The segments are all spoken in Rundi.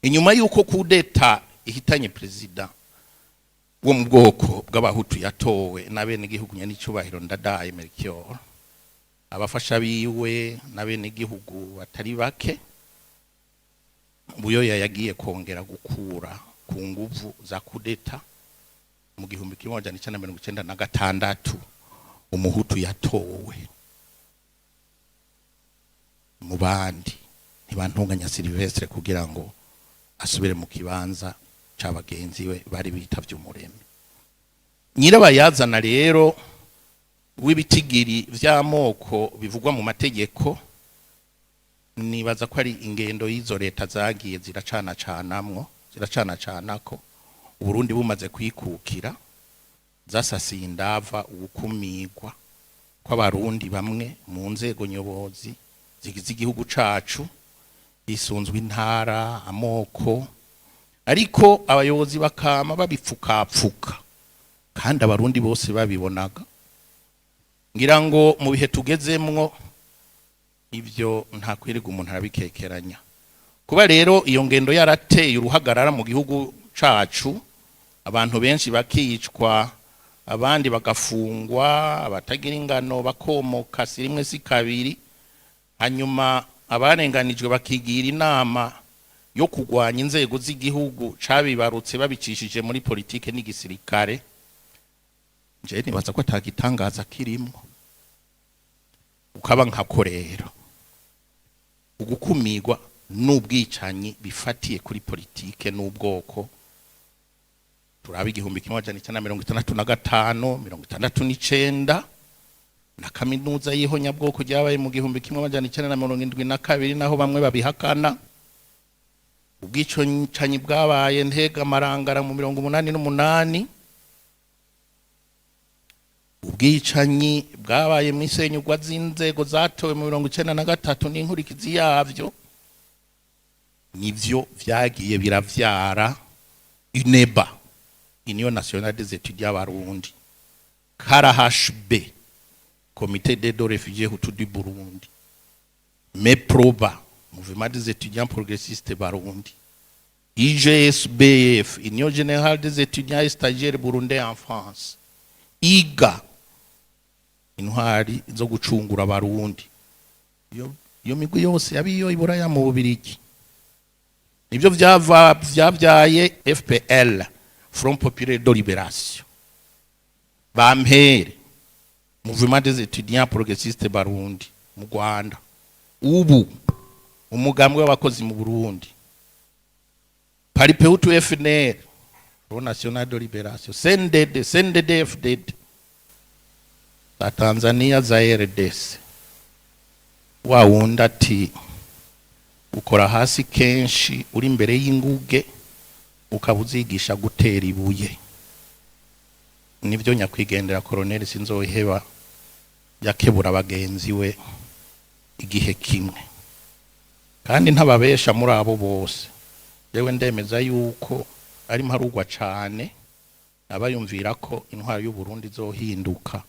Inyuma y'uko coup d'état ihitanye perezida wo mu bwoko bw'Abahutu yatowe n'abenegihugu, nyanicubahiro Ndadaye Melchior, abafasha biwe n'abenegihugu batari bake, Buyoya yagiye kongera gukura ku nguvu za coup d'état mu 1996 Umuhutu yatowe mu bandi, Ntibantunganya Sylvestre, kugira ngo asubire mu kibanza c'abagenzi we bari bitavye Umuremi. Nyirabayazana rero w'ibitigiri vy'amoko bivugwa mu mategeko, nibaza ko ari ingendo y'izo leta zagiye ziracanacanamwo, ziracanacanako Uburundi bumaze kwikukira, zasasiye indava ugukumigwa kw'Abarundi bamwe mu nzego nyobozi zigize igihugu cacu, hisunzwe intara, amoko, ariko abayobozi bakama babipfukapfuka kandi Abarundi bose babibonaga. Ngira ngo mu bihe tugezemwo ibyo nta kwirirwa umuntu arabikekeranya. Kuba rero iyo ngendo yarateye uruhagarara mu gihugu cacu, abantu benshi bakicwa, abandi bagafungwa, abatagira ingano bakomoka, si rimwe si kabiri, hanyuma abarenganijwe bakigira inama yo kugwanya inzego z'igihugu cabibarutse babicishije muri politike n'igisirikare, je nibaza ko atagitangaza kirimwo. Ukaba nkako rero ugukumirwa n'ubwicanyi bifatiye kuri politike n'ubwoko, turaba 1965, 69 na kaminuza y'ihonyabwoko ryabaye mu 1972, naho bamwe babihakana, ubwicanyi bwabaye Ntega, Marangara mu 88, ubwicanyi bwabaye mu isenyugwa z'inzego zatowe mu 93 n'inkurikizi yavyo, nivyo vyagiye biravyara UNEBA, Union Nationale des Étudiants Barundi, KRHB, Comité d'aide aux réfugiés Hutus du Burundi, MEPROBA, Mouvement des étudiants progressistes Barundi, UGSBF, Union Générale des étudiants et stagiaires burundais en France, IGA, Intwari zo gucungura Abarundi. Iyo migwi yose yabiyo Iburaya mu Bubirigi, nivyo vyava vyavyaye FPL, Front Populaire de Libération, Bampere, Mouvement des étudiants progressistes Barundi mu Rwanda, ubu Umugambwe w'Abakozi mu Burundi, Palipehutu FNL, Front National de Libération, CNDD, CNDD FDD za Tanzania, za RDC. Wa wundi ati ukora hasi kenshi uri imbere y'inguge ukaba uzigisha gutera ibuye, nibyo nyakwigendera Colonel Sinzoheba yakebura bagenzi we igihe kimwe. Kandi ntababesha, muri abo bose yewe ndemeza yuko ari mparugwa cane abayumvira ko intwaro y'u Burundi izohinduka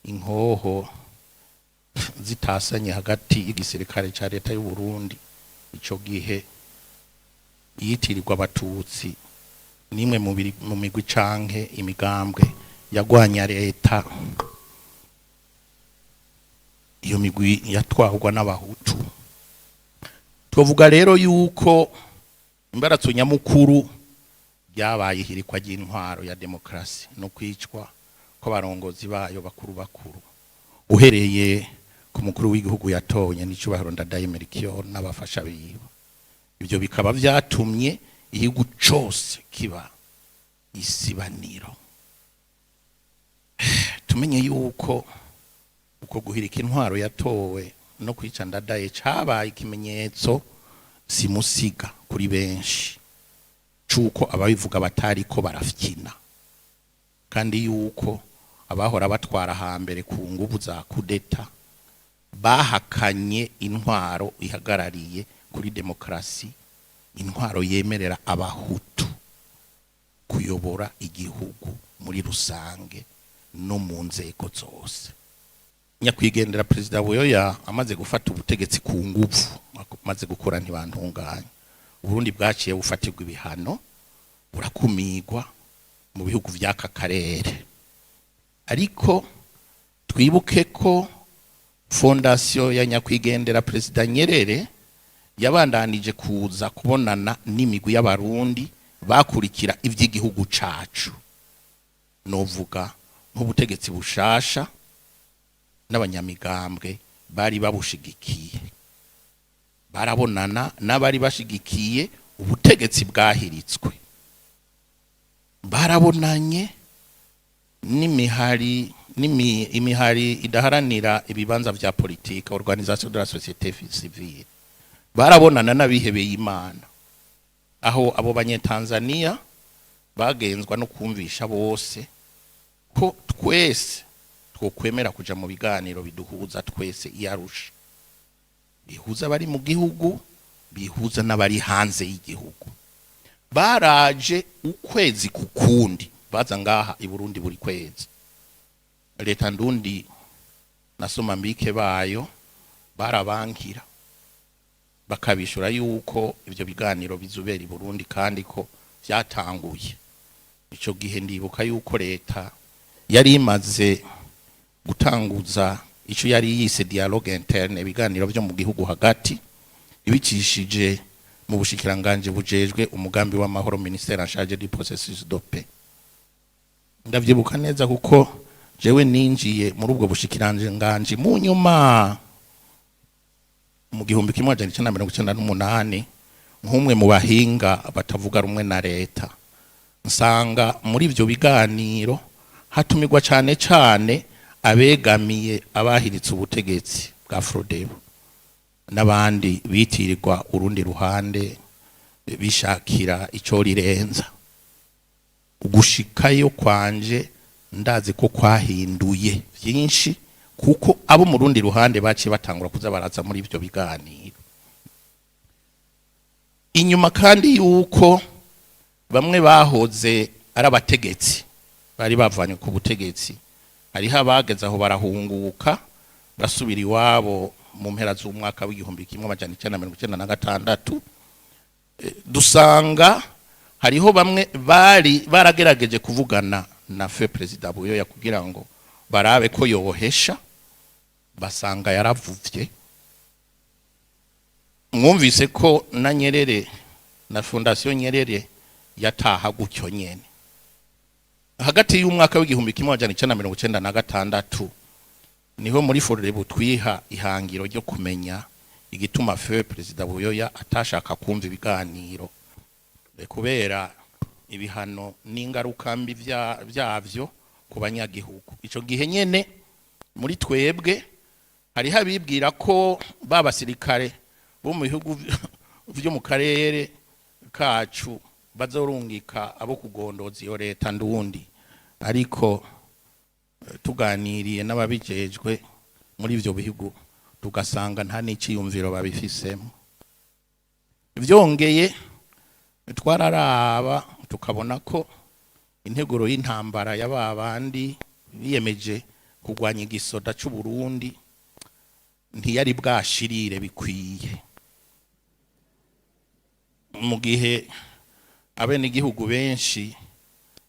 inkoho zitasanye hagati y'igisirikare ca leta y'u Burundi ico gihe yitirirwa Abatutsi nimwe mu migwi canke imigambwe yagwanya leta, iyo migwi yatwarwa n'Abahutu. Twavuga rero yuko imbaratso nyamukuru ryabaye ihirikwa ry'intwaro ya demokarasi no kwicwa kw'abarongozi bayo bakuru bakuru, uhereye ku mukuru w'igihugu yatoye n'icubahiro Ndadaye Melchior n'abafasha biwe. Ibyo bikaba vyatumye igihugu cose kiba isibaniro. Tumenye yuko uko guhirika intwaro yatowe no kwica Ndadaye cabaye ikimenyetso simusiga kuri benshi cuko ababivuga batariko barafyina, kandi yuko abahora batwara hambere ku nguvu za coup d'état bahakanye intwaro ihagarariye kuri demokarasi, intwaro yemerera Abahutu kuyobora igihugu muri rusange no mu nzego zose. Nyakwigendera Perezida Buyoya amaze gufata ubutegetsi ku nguvu, amaze gukora Ntibantunganya, Uburundi bwaciye bufatirwa ibihano, burakumigwa mu bihugu vy'aka karere. Ariko twibuke ko fondation ya nyakwigendera Perezida Nyerere yabandanije kuza kubonana n'imigwi y'Abarundi bakurikira ivy'igihugu cacu, novuga nk'ubutegetsi bushasha n'abanyamigambwe bari babushigikiye. Barabonana n'abari bashigikiye ubutegetsi bwahiritswe, barabonanye n'imihari imihari idaharanira ibibanza vya politique, organisation de la société civile, barabonana n'abihebeye Imana. Aho abo Banyetanzania bagenzwa no kumvisha bose ko twese twokwemera kuja mu biganiro biduhuza twese i Arusha, bihuza abari mu gihugu, bihuza n'abari hanze y'igihugu. Baraje ukwezi kukundi, baza ngaha i Burundi buri kwezi. Leta ndundi na somambike bayo barabankira, bakabishura yuko ivyo biganiro bizobera i Burundi kandi ko vyatanguye. Ico gihe ndibuka yuko leta yari imaze gutanguza ico yari yise dialogue interne, ibiganiro vyo mu gihugu hagati, ibicishije mu bushikiranganje bujejwe umugambi w'amahoro, ministère en charge du processus de paix. Ndavyibuka neza kuko jewe ninjiye muri ubwo bushikiranganje mu nyuma, mu 1998, nk'umwe mu bahinga batavuga rumwe na leta. Nsanga muri ivyo biganiro hatumirwa cane cane abegamiye abahiritse ubutegetsi bwa Frodebu n'abandi bitirirwa urundi ruhande bishakira ico rirenza. Ugushikayo kwanje ndazi ko kwahinduye vyinshi, kuko abo mu rundi ruhande baciye batangura kuza baraza muri ivyo biganiro. Inyuma kandi yuko bamwe bahoze ari abategetsi bari bavanywe ku butegetsi, hariho abageze aho barahunguka, basubira iwabo mu mpera z'umwaka w'1996. Dusanga hariho bamwe bari baragerageje kuvugana na feu Perezida Buyoya kugira ngo barabe ko yohesha, basanga yaravuvye. Mwumvise ko na Nyerere na Fondation Nyerere yataha gutyo nyene. Hagati y'umwaka w'1996 niho muri Frodebu twiha ihangiro ryo kumenya igituma feu Perezida Buyoya atashaka kumva ibiganiro, kubera ibihano n'ingaruka mbi vyavyo ku banyagihugu. Ico gihe nyene muri twebwe hariho abibwira ko ba basirikare bo mu bihugu vyo mu karere kacu bazorungika abo kugondoza iyo leta ndundi. Ariko tuganiriye n'ababijejwe muri ivyo bihugu, tugasanga nta n'iciyumviro babifisemo. Vyongeye, twararaba tukabona ko integuro y'intambara ya ba bandi biyemeje kurwanya igisoda c'u Burundi ntiyari bwashirire bikwiye, mu gihe abenegihugu benshi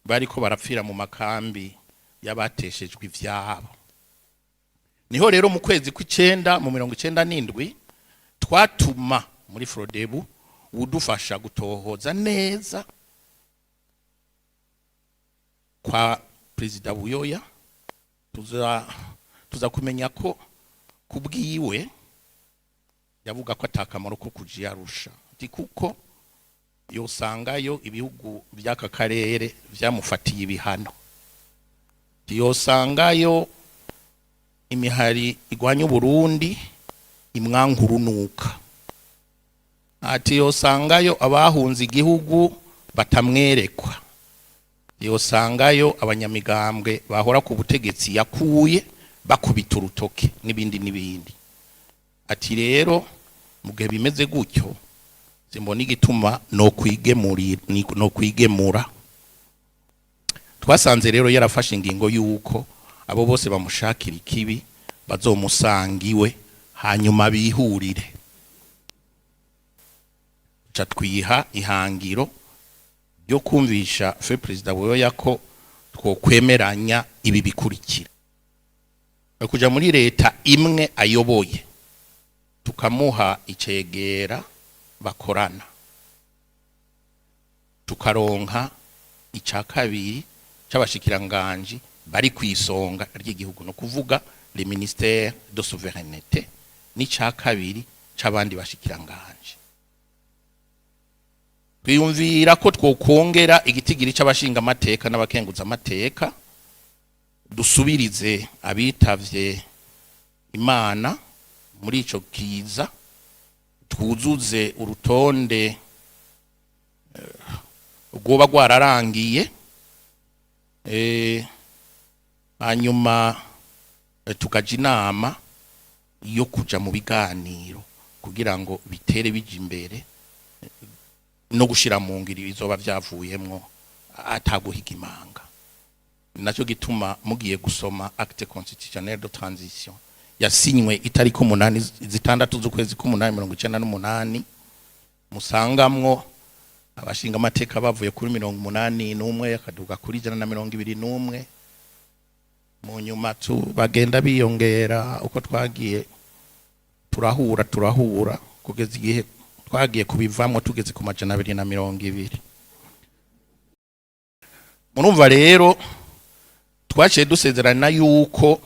bariko barapfira mu makambi y'abateshejwe ivyabo. Niho rero mu kwezi kw'icenda mu 97 twatuma muri Frodebu udufasha gutohoza neza kwa Perezida Buyoya. Tuza kumenya ko kubwiwe yavuga ko atakamaro ko kuja Arusha, ati kuko yosangayo ibihugu by'aka karere vyamufatiye ibihano, yosangayo imihari igwanya Uburundi imwankurunuka, ati yosangayo abahunze igihugu batamwerekwa, yosangayo abanyamigambwe bahora ku butegetsi yakuye bakubita urutoke, n'ibindi n'ibindi. Ati rero mu gihe bimeze gutyo, simbona igituma no kwigemura. Twasanze rero yarafashe ingingo yuko abo bose bamushakira ikibi bazomusanga iwe, hanyuma bihurire. Tuca twiha ihangiro ryo kumvisha feu perezida Buyoya ko twokwemeranya ibi bikurikira: kuja muri leta imwe ayoboye, tukamuha icegera bakorana, tukaronka ica kabiri c'abashikiranganji bari ku isonga ry'igihugu, no kuvuga le ministère de souveraineté, n'ica kabiri c'abandi bashikiranganji. Twiyumvira ko twokongera igitigiri c'abashinga amateka n'abakenguza amateka, dusubirize abitavye Imana muri ico kiza, twuzuze urutonde rwoba rwararangiye, hanyuma tukaja inama yo kuja mu biganiro kugira ngo bitere bija imbere no gushira mu ngiro bizoba vyavuyemwo ataguhiga imanga. Nacyo gituma mugiye gusoma acte constitutionnel de transition yasinywe itariki 8, 6 z'ukwezi k'umunani 98, musangamwo abashinga amateka bavuye kuri 81 akaduga kuri 121. Mu nyuma tu bagenda biyongera uko twagiye turahura turahura, kugeza igihe twagiye kubivamwo tugeze ku 220. Murumva rero, twaciye dusezerana yuko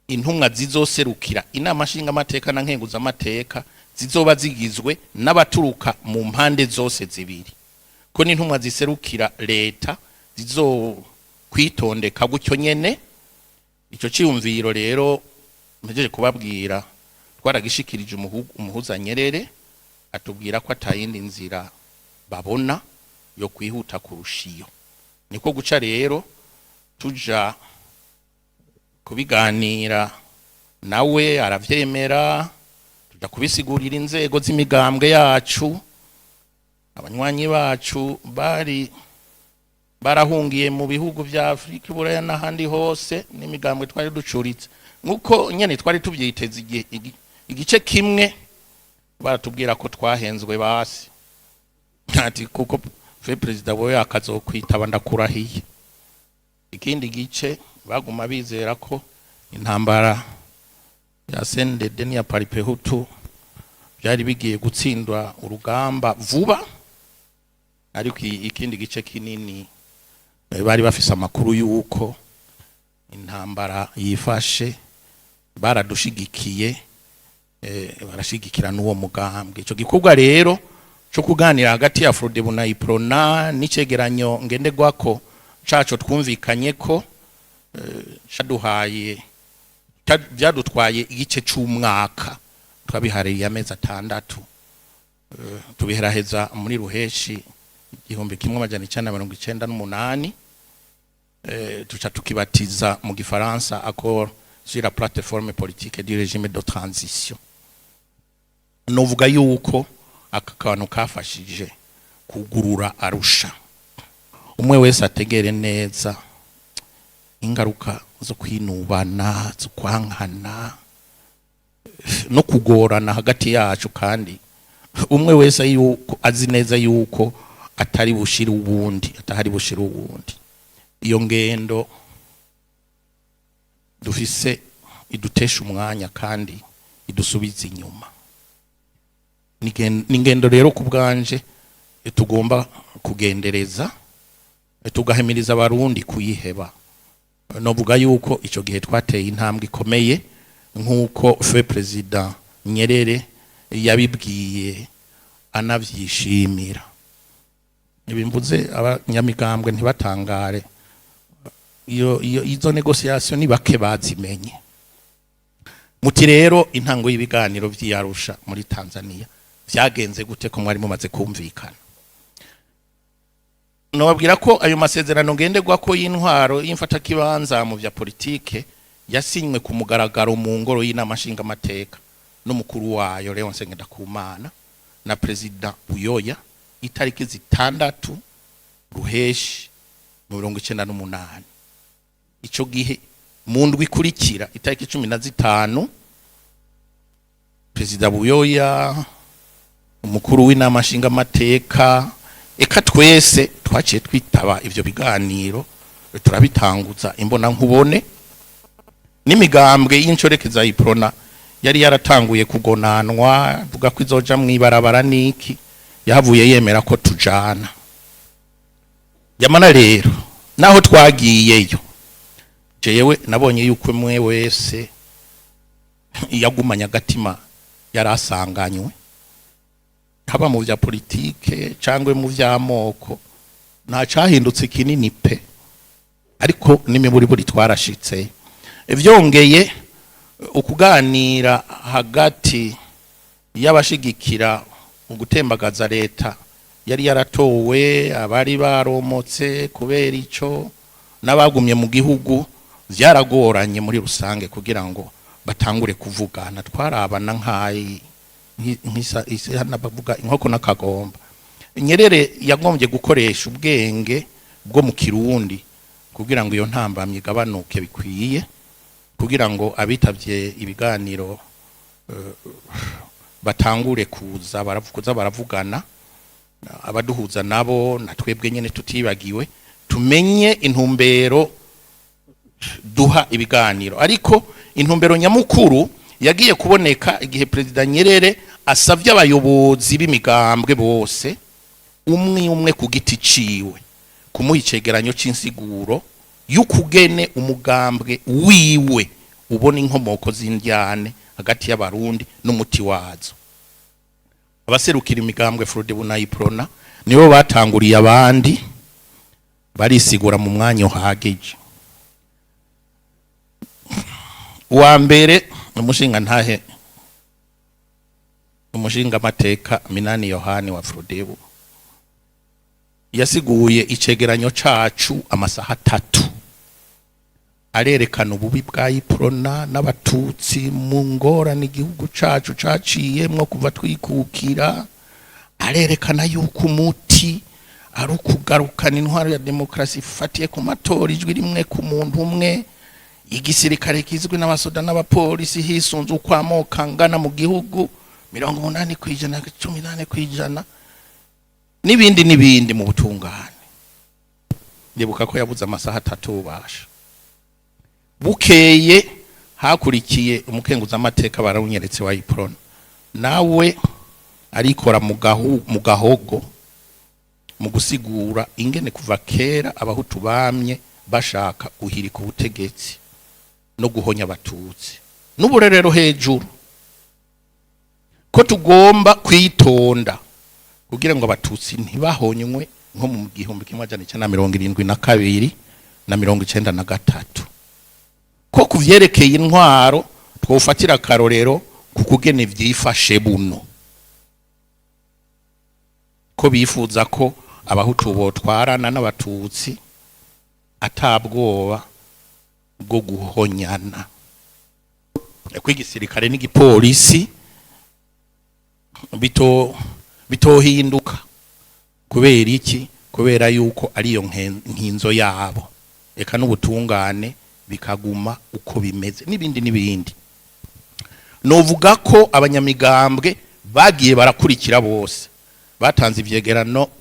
intumwa zizoserukira inama nshingamateka na nkenguzamateka zizoba zigizwe n'abaturuka mu mpande zose zibiri, ko n'intumwa ziserukira leta zizokwitondeka gutyo nyene. Ico ciyumviro rero mpejeje kubabwira twaragishikirije umuhuza Nyerere, atubwira ko atayindi nzira babona yo kwihuta kurusha iyo. Niko guca rero tuja kubiganira nawe, aravyemera, tuja kubisigurira inzego z'imigambwe yacu, abanywanyi bacu bari barahungiye mu bihugu vya Afrika, Uburaya n'ahandi hose, n'imigambwe twari ducuritse nkuko nyene twari tuvyiteze. Igihe igice kimwe baratubwira ko twahenzwe, basi ati kuko feu perezida we akazokwitaba ndakurahiye. Ikindi gice baguma bizera ko intambara ya CNDD n'iya Palipehutu byari bigiye gutsindwa urugamba vuba, ariko ikindi gice kinini bari bafise amakuru y'uko intambara yifashe, baradushigikiye, barashigikira n'uwo mugambwe. Ico gikorwa rero cyo kuganira hagati ya Frodebu na Uprona n'icegeranyo ngenderwako caco twumvikanye ko caduhaye byadutwaye igice c'umwaka. Twabihariye amezi 6, tubiheraheza muri ruheshi 1998, tuca tukibatiza mu gifaransa "Accord sur la plateforme politique du régime de transition". Novuga yuko aka kantu kafashije kugurura Arusha. Umwe wese ategere neza ingaruka zo kwinubana, zo kwankana no kugorana hagati yacu, kandi umwe wese yuko azi neza yuko atari bushire ubundi, atahari bushire ubundi. Iyo ngendo dufise idutesha umwanya kandi idusubiza inyuma. Ni ingendo rero ku bwanje tugomba kugendereza, tugahimiriza Abarundi kuyiheba. Novuga yuko ico gihe twateye intambwe ikomeye, nk'uko feu perezida Nyerere yabibwiye anavyishimira. Ibi mvuze, abanyamigambwe ntibatangare, iyo izo négociations ni bake bazimenye. Muti rero intango y'ibiganiro vy'Arusha muri Tanzania vyagenze gute, ko mwari mumaze kumvikana? Nobabwira ko ayo masezerano ngenderwa ko y'intwaro y'imfatakibanza mu vya politike yasinywe ku mugaragaro mu ngoro y'inama nshingamateka n'umukuru wayo Léonce Ngendakumana na perezida Buyoya itariki 6 ruheshi mu 98. Ico gihe mu ndwi ikurikira, itariki 15, perezida Buyoya Umukuru w'inama nshingamateka, eka twese twaciye twitaba ivyo biganiro, turabitanguza imbona nkubone. N'imigambwe y'inshoreke za Uprona yari yaratanguye kugonanwa, avuga ko izoja mw'ibarabara niki, yahavuye yemera ko tujana. Yamana rero naho twagiyeyo, jewe nabonye yuko umwe wese yagumanye agatima yari asanganywe, haba mu vya politike cangwe mu vy'amoko, nta cahindutse kinini pe. Ariko n'imiburiburi twarashitse. Vyongeye, ukuganira hagati y'abashigikira ugutembagaza leta yari yaratowe, abari baromotse kubera ico n'abagumye mu gihugu, vyaragoranye muri rusange kugira ngo batangure kuvugana. Twarabana nkayi nk'isa bavuga inkoko n'akagomba. Nyerere yagombye gukoresha ubwenge bwo mu Kirundi kugira ngo iyo ntambamye igabanuke bikwiye, kugira ngo abitavye ibiganiro batangure kuza baravuza, baravugana, abaduhuza nabo na twebwe nyene tutibagiwe, tumenye intumbero duha ibiganiro. Ariko intumbero nyamukuru yagiye kuboneka igihe Perezida Nyerere asavye abayobozi b'imigambwe bose, umwe umwe ku giti ciwe, kumuha icegeranyo c'insiguro y'ukugene umugambwe wiwe ubona inkomoko z'indyane hagati y'Abarundi n'umuti wazo. Abaserukira imigambwe Frodebu na Uprona nibo batanguriye abandi, barisigura mu mwanya uhagije. Uwa mbere, umushinga ntahe, umushinga amateka Minani Yohani wa Frodebu, yasiguye icegeranyo cacu amasaha 3, arerekana ububi bwa Uprona n'Abatutsi mu ngorane igihugu cacu caciyemwo kuva twikukira, arerekana yuko umuti ari ukugarukana intwaro ya demokarasi ifatiye ku matora, ijwi rimwe ku muntu umwe, igisirikare kizwi n'abasoda n'abapolisi hisunze uko amoko angana mu gihugu, 80%, 18%, n'ibindi n'ibindi mu butungane. Ndibuka ko yabuze amasaha 3 ubasha. Bukeye hakurikiye umukenguzamateka Barawunyeretse wa Uprona, nawe arikora mu gahogo mu gusigura ingene kuva kera Abahutu bamye bashaka guhirika ubutegetsi no guhonya Abatutsi, n'uburerero hejuru, ko tugomba kwitonda kugira ngo Abatutsi ntibahonywe nko mu 1972 na 93, ko kuvyerekeye intwaro twofatira akarorero ku kugene vyifashe buno, ko bifuza ko Abahutu botwarana n'Abatutsi atabwoba bwo guhonyana, ko igisirikare n'igipolisi bitohinduka. Kubera iki? Kubera yuko ariyo nkinzo yabo, eka n'ubutungane bikaguma uko bimeze, n'ibindi n'ibindi. Novuga ko abanyamigambwe bagiye barakurikira bose batanze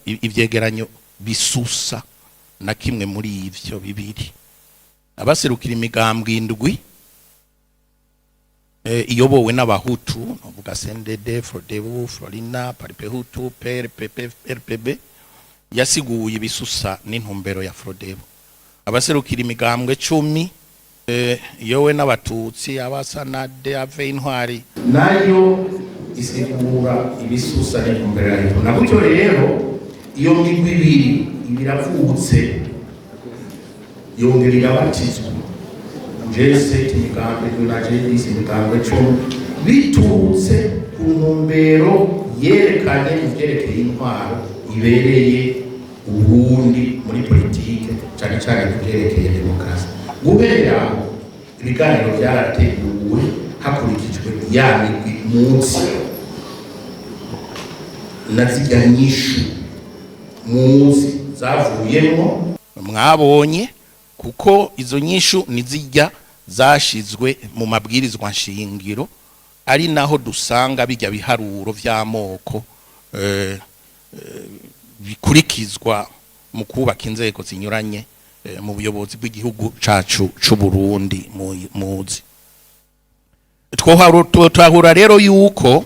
ivyegeranyo bisusa na kimwe muri ivyo bibiri. Abaserukira imigambwe indwi iyobowe n'Abahutu, novuga CNDD, Frodebu, Florina, Palipehutu, PRPP, RPB, yasiguye ibisusa n'intumbero ya Frodebu. Abaserukira imigambwe 10 iyowe n'Abatutsi, abasanade ave intwari, nayo isigura ibisusa n'intumbero yayo. Na gutyo rero iyo migwi ibiri ibiravutse, yongera irabatizwa G7 imigambi na G10 imigambi 10, biturutse ku ntumbero yerekanye ivyerekeye intwaro ibereye Uburundi muri politike, cyane cyane ku vyerekeye demokarasi. Guhera aho ibiganiro byarateguwe hakurikijwe ya migwi munsi na zirya nyishu muzi zavuyemwo mwabonye, kuko izo nyishu ni zijya zashizwe mu mabwirizwa nshingiro, ari naho dusanga bijya biharuro vy'amoko. bikurikizwa mu kubaka inzego zinyuranye mu buyobozi bw'igihugu cacu c'u Burundi. Muzi twahura rero yuko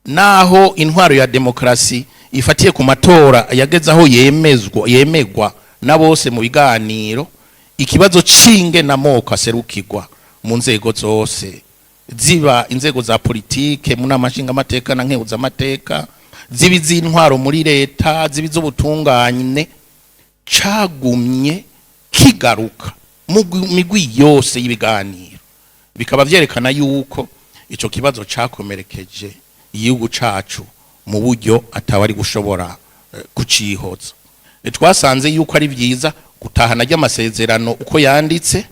naho intwaro ya demokarasi ifatiye ku matora yageze aho yemezwa, yemegwa na bose mu biganiro, ikibazo cinge na moko aserukirwa mu nzego zose, ziba inzego za politike mu nama nshingamateka na nkenguzamateka, ziba iz'intwaro muri leta, ziba iz'ubutungane, cagumye kigaruka mu migwi yose y'ibiganiro, bikaba vyerekana yuko ico kibazo cakomerekeje igihugu cacu mu buryo atawari gushobora kucihoza. Twasanze yuko ari vyiza gutahana ry'amasezerano uko yanditse,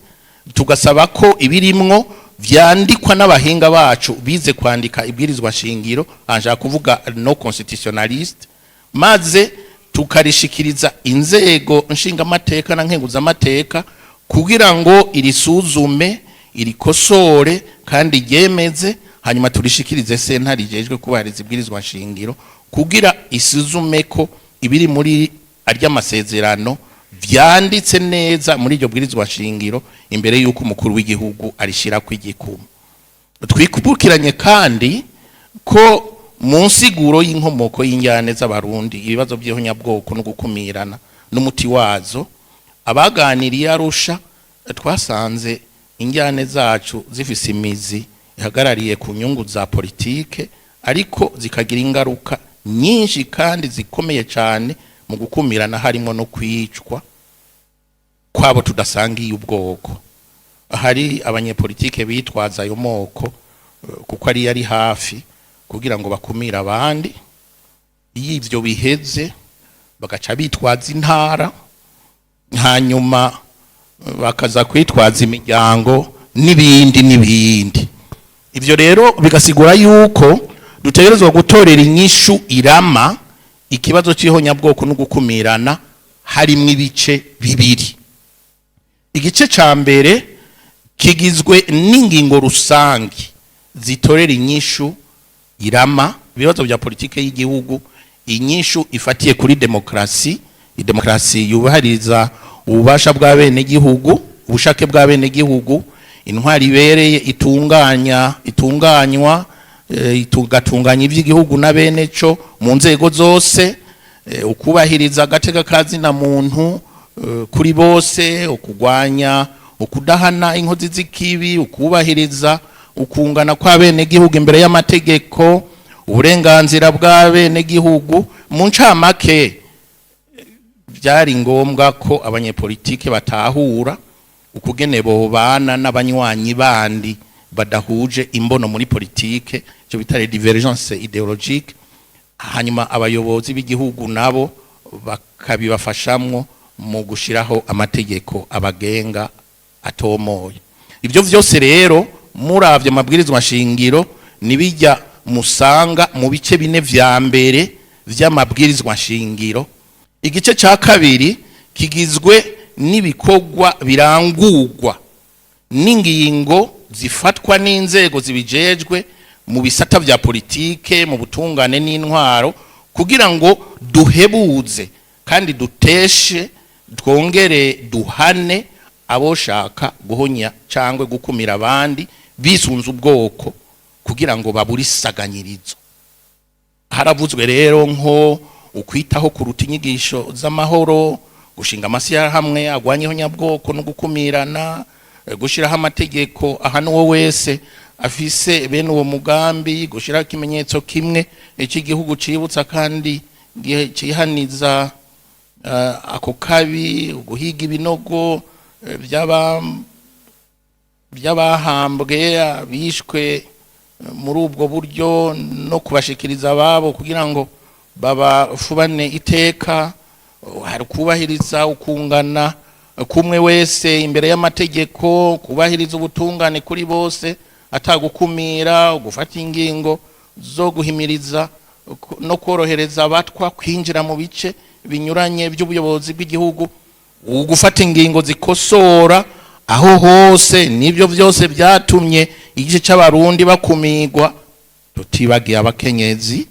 tugasaba ko ibirimwo vyandikwa n'abahinga bacu bize kwandika ibwirizwa shingiro, anja kuvuga nos constitutionnalistes, maze tukarishikiriza inzego nshingamateka na nkenguzamateka kugira ngo irisuzume, irikosore kandi ryemeze, hanyuma turishikirize sentare ijejwe kubahiriza ibwirizwa shingiro kugira isuzume ko ibiri muri arya masezerano vyanditse neza muri iryo bwirizwa shingiro imbere y'uko umukuru w'igihugu arishira kw'igikumu. Twikubukiranye kandi ko mu nsiguro y'inkomoko y'injyane z'Abarundi, ibibazo by'ihonyabwoko no gukumirana n'umuti wazo, abaganiriye Arusha twasanze injyane zacu zifise imizi ihagarariye ku nyungu za politike, ariko zikagira ingaruka nyinshi kandi zikomeye cyane mu gukumirana, harimo no kwicwa kwabo tudasangiye ubwoko. Hari abanyepolitike bitwaza ayo moko kuko ari yari hafi kugira ngo bakumire abandi. Iyo ivyo biheze, bagaca bitwaza intara, hanyuma bakaza kwitwaza imiryango n'ibindi n'ibindi. Ivyo rero bigasigura yuko dutegerezwa gutorera inyishu irama ikibazo c'ihonyabwoko no gukumirana, harimwo ibice bibiri. Igice ca mbere kigizwe n'ingingo rusangi zitorera inyishu irama ibibazo bya politike y'igihugu, inyishu ifatiye kuri demokrasi, idemokrasi yubahiriza ububasha bwa bene gihugu, ubushake bwa bene gihugu, intwari ibereye itunganya, itunganywa, itugatunganya iby'igihugu na bene co mu nzego zose, ukubahiriza agateka kazina muntu kuri bose, ukugwanya ukudahana inkozi z'ikibi, ukubahiriza ukungana kwa bene gihugu imbere y'amategeko, uburenganzira bwa bene gihugu. Mu ncamake, byari ngombwa ko abanyepolitike batahura ukugene bobana n'abanywanyi bandi badahuje imbono muri politike, icyo bita les divergences idéologiques, hanyuma abayobozi b'igihugu nabo bakabibafashamwo mu gushiraho amategeko abagenga atomoye. Ibyo vyose rero, muravye amabwirizwa shingiro, nibijya musanga mu bice bine vya mbere vy'amabwirizwa shingiro. Igice ca kabiri kigizwe n'ibikorwa birangurwa n'ingingo zifatwa n'inzego zibijejwe mu bisata vya politike, mu butungane n'intwaro, kugira ngo duhebuze kandi duteshe, twongere duhane aboshaka guhonya cyangwa gukumira abandi bisunze ubwoko kugira ngo babure isaganyirizo. Haravuzwe rero nko ukwitaho kuruta inyigisho z'amahoro, gushinga amashyirahamwe agwanya ihonyabwoko no gukumirana, gushiraho amategeko ahana uwo wese afise bene uwo mugambi, gushiraho ikimenyetso kimwe cy'igihugu cibutsa kandi cihaniza ako kabi, guhiga ibinogo by'abahambwe, abishwe muri ubwo buryo, no kubashikiriza ababo kugira ngo babafubane iteka. Hari kubahiriza ukungana kumwe wese imbere y'amategeko, kubahiriza ubutungane kuri bose atagukumira, gufata ingingo zo guhimiriza no korohereza abatwa kwinjira mu bice binyuranye by'ubuyobozi bw'igihugu, gufata ingingo zikosora aho hose. Nibyo byose byatumye igice cy'Abarundi bakumigwa, tutibagiye abakenyezi.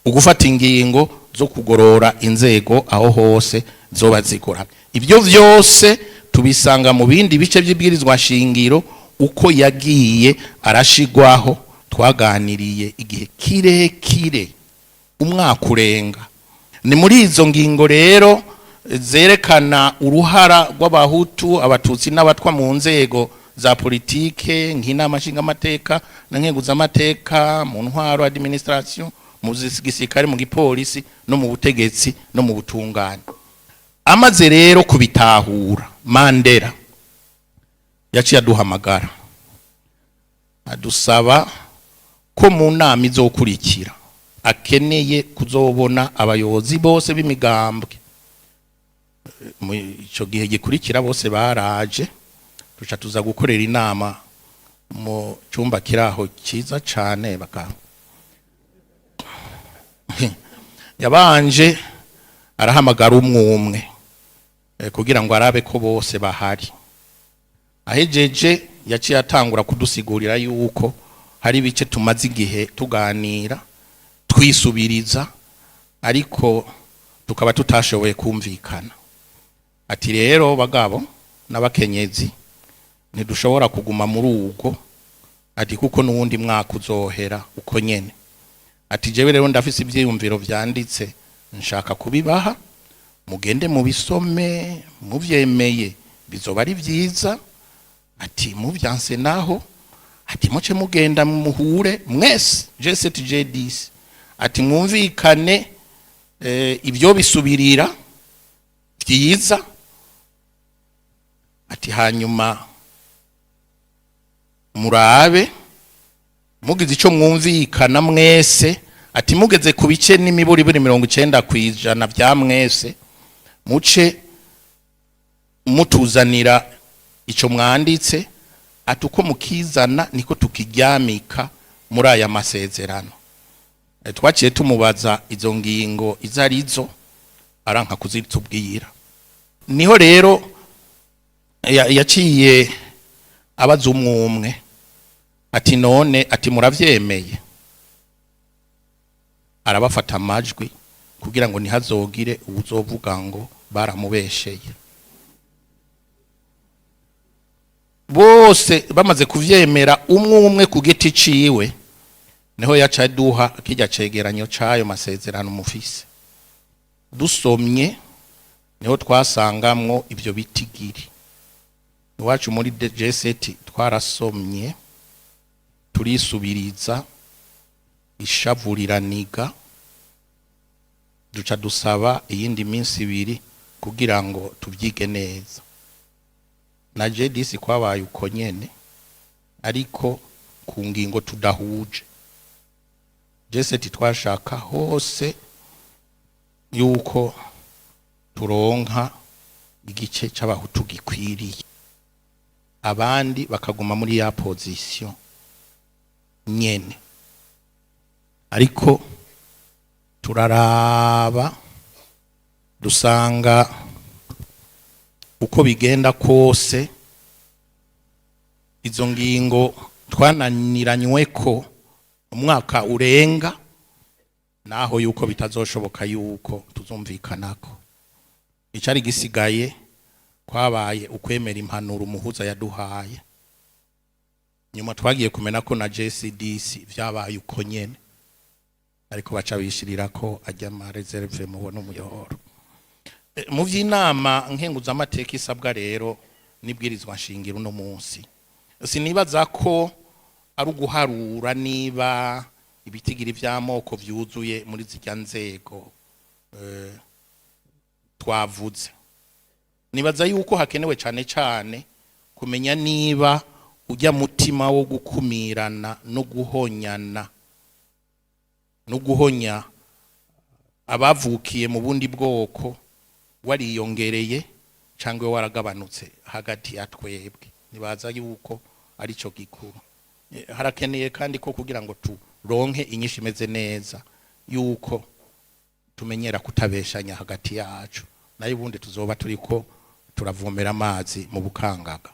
Ugufata ingingo zo kugorora inzego aho hose zoba zikora. Ibyo vyose tubisanga mu bindi bice by'ibwirizwa shingiro uko yagiye arashigwaho. Twaganiriye igihe kirekire, umwaka urenga. Ni muri izo ngingo rero zerekana uruhara rw'Abahutu, Abatutsi n'Abatwa mu nzego za politike, nk'Inama Nshingamateka na Nkenguzamateka, mu ntwaro, administration, mu gisirikare, mu gipolisi, no mu butegetsi no mu butungane. Amaze rero kubitahura, Mandela yaciye aduhamagara, adusaba ko mu nama izokurikira akeneye kuzobona abayobozi bose b'imigambwe. Mu ico gihe gikurikira bose baraje, tuca tuza gukorera inama mu cyumba kiraho cyiza cane. Baka yabanje arahamagara umwe umwe kugira ngo arabe ko bose bahari. Ahejeje, yaciye atangura kudusigurira yuko hari ibice tumaze igihe tuganira, twisubiriza, ariko tukaba tutashoboye kumvikana. Ati: "Rero bagabo n'abakenyezi, ntidushobora kuguma muri ubwo." Ati: "Kuko n'uwundi mwaka uzohera uko nyene." Ati: "Jewe rero ndafise ivyiyumviro vyanditse, nshaka kubibaha, mugende mubisome. Muvyemeye bizoba ari vyiza." Ati: "Muvyanse naho," ati, "muce mugenda muhure mwese G7, G10." Ati: "Mwumvikane ibyo bisubirira vyiza." Ati: "Hanyuma murabe mugize ico mwumvikana mwese." Ati: "Mugeze ku bice n'imiburiburi 90% vya mwese, muce mutuzanira ico mwanditse." Ati: "Uko mukizana niko tukiryamika muri aya masezerano." Twaciye tumubaza izo ngingo izo arizo, aranka kuzitubwira. Niho rero yaciye abaza umwe umwe, ati: "None," ati, "muravyemeye?" Arabafata amajwi kugira ngo ntihazogire uwuzovuga ngo baramubesheye. Bose bamaze kuvyemera, umwe umwe ku giti ciwe, niho yaca aduha kirya cegeranyo c'ayo masezerano mufise. Dusomye, niho twasangamwo ivyo bitigiri. Iwacu muri G7 twarasomye, turisubiriza, ishavuriraniga, duca dusaba iyindi minsi 2 kugira ngo tuvyige neza. Na G10 kwabaye uko nyene, ariko ku ngingo tudahuje. G7 twashaka hose yuko turonka igice c'Abahutu gikwiriye, abandi bakaguma muri ya position nyene. Ariko turaraba, dusanga uko bigenda kose izo ngingo twananiranywe ko umwaka urenga, naho yuko bitazoshoboka yuko tuzumvikanako. Icari gisigaye kwabaye ukwemera impanuro umuhuza yaduhaye. Nyuma twagiye kumena ko na JCDC vyabaye uko nyene, ariko baca bishirira ko ajya ama réserves mubona umuyoro. Mu vy'inama nkenguzamateka isabwa rero n'ibwirizwa nshingiro uno munsi, sinibaza ko ari uguharura niba ibitigiri vy'amoko vyuzuye muri zirya nzego twavuze. Nibaza yuko hakenewe cane cane kumenya niba ujya mutima wo gukumirana no guhonyana no guhonya abavukiye mu bundi bwoko wariyongereye cyangwa waragabanutse hagati ya twebwe. Nibaza yuko arico gikuru. Harakeneye kandi ko kugira ngo turonke inyishu imeze neza, yuko tumenyera kutabeshanya hagati yacu, nayo ubundi tuzoba turiko turavomera amazi mu bukangaga.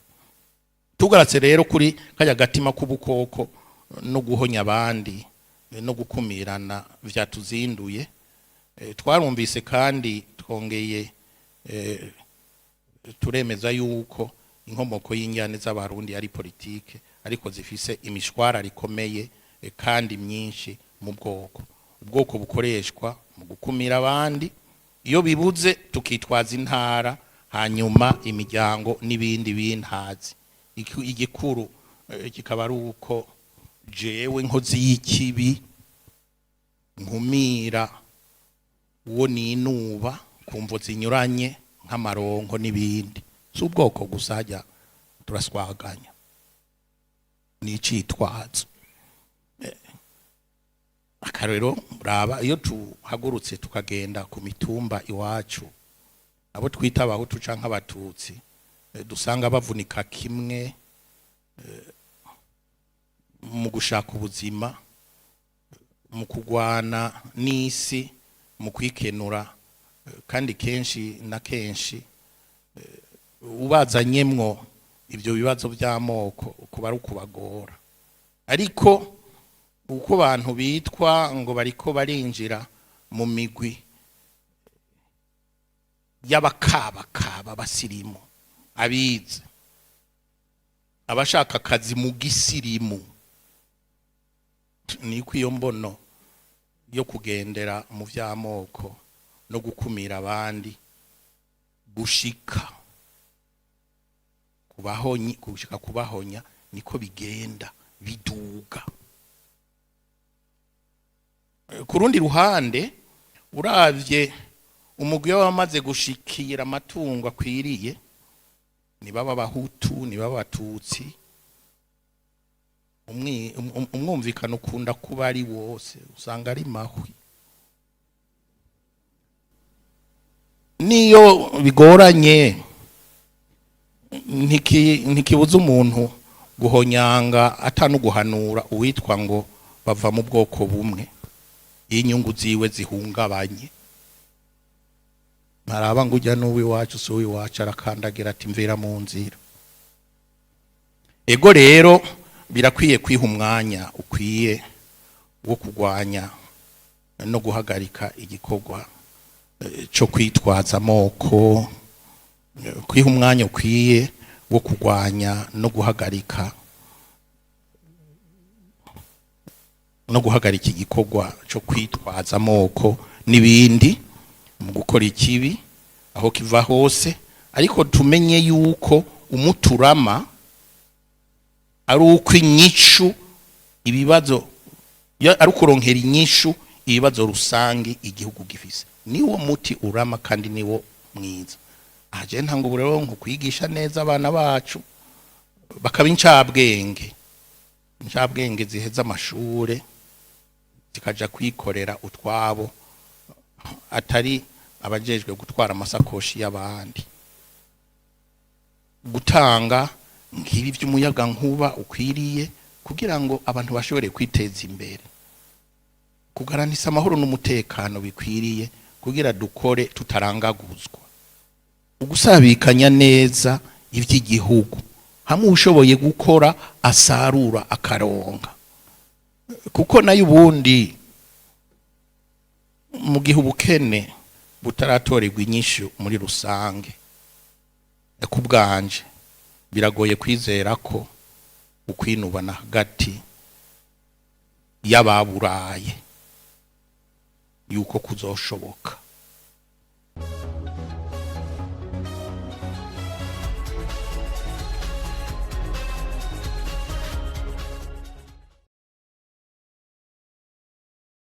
Tugaratse rero kuri kajya gatima k'ubukoko no guhonya abandi. no gukumirana vyatuzinduye. Twarumvise kandi twongeye turemeza yuko inkomoko y'injyane z'Abarundi ari politike, ariko zifise imishwara rikomeye kandi myinshi mu bwoko. Ubwoko bukoreshwa mu gukumira abandi, iyo bibuze tukitwaza intara, hanyuma imiryango n'ibindi bintazi. Igikuru kikaba ari uko jewe nkozi y'ikibi nkumira uwo ninuba ku mvo zinyuranye nk'amaronko n'ibindi. Si ubwoko gusa, hajya turaswaganya, ni icitwazo. Akarorero, raba iyo tuhagurutse tukagenda ku mitumba iwacu, abo twita Abahutu canke Abatutsi, dusanga bavunika kimwe mu gushaka ubuzima, mu kugwana n'isi, mu kwikenura, kandi kenshi na kenshi ubazanyemwo ivyo bibazo vy'amoko kuba ari ukubagora. Ariko uko abantu bitwa ngo bariko barinjira mu migwi y'abakabakaba basirimu, abize, abashaka akazi mu gisirimu, niko iyo mbono yo kugendera mu vy'amoko no gukumira abandi gushika kubahonyi, gushika kubahonya, niko bigenda biduga. Ku rundi ruhande, uravye umugwi w'abamaze gushikira amatungo akwiriye, nibaba Abahutu, nibaba Abatutsi, umwumvikano ukunda kuba ari wose, usanga ari mahwi. Niyo bigoranye, ntikibuza umuntu guhonyanga atanuguhanura uwitwa ngo bava mu bwoko bumwe iyo inyungu ziwe zihungabanye. Ntaraba ngo ujya n'uw'iwacu si uw'iwacu, arakandagira ati: "Mvira mu nzira." Ego rero, birakwiye kwiha umwanya ukwiye wo kurwanya no guhagarika igikorwa cyo kwitwaza amoko, kwiha umwanya ukwiye wo kurwanya no guhagarika igikorwa cyo kwitwaza amoko n'ibindi mu gukora ikibi aho kiva hose. Ariko tumenye yuko umuturama ari uko inyishu ibibazo ari ukuronkera inyishu ibibazo rusange igihugu gifise, niwo muti urama kandi niwo mwiza. Aha je ntanga uburero nko kwigisha neza abana bacu bakaba incabwenge, incabwenge ziheza amashure zikaja kwikorera utwabo, atari abajejwe gutwara amasakoshi y'abandi. Gutanga nk'ibi by'umuyaga nkuba ukwiriye kugira ngo abantu bashobore kwiteza imbere, kugaranisa amahoro n'umutekano bikwiriye kugira dukore tutarangaguzwa, ugusabikanya neza iby'igihugu, hamwe ushoboye gukora asarura akaronka. Kuko nayo ubundi, mu gihe ubukene butaratorerwa inyishu muri rusange, ku bwanje biragoye kwizera ko ukwinubana hagati y'ababuraye yuko kuzoshoboka.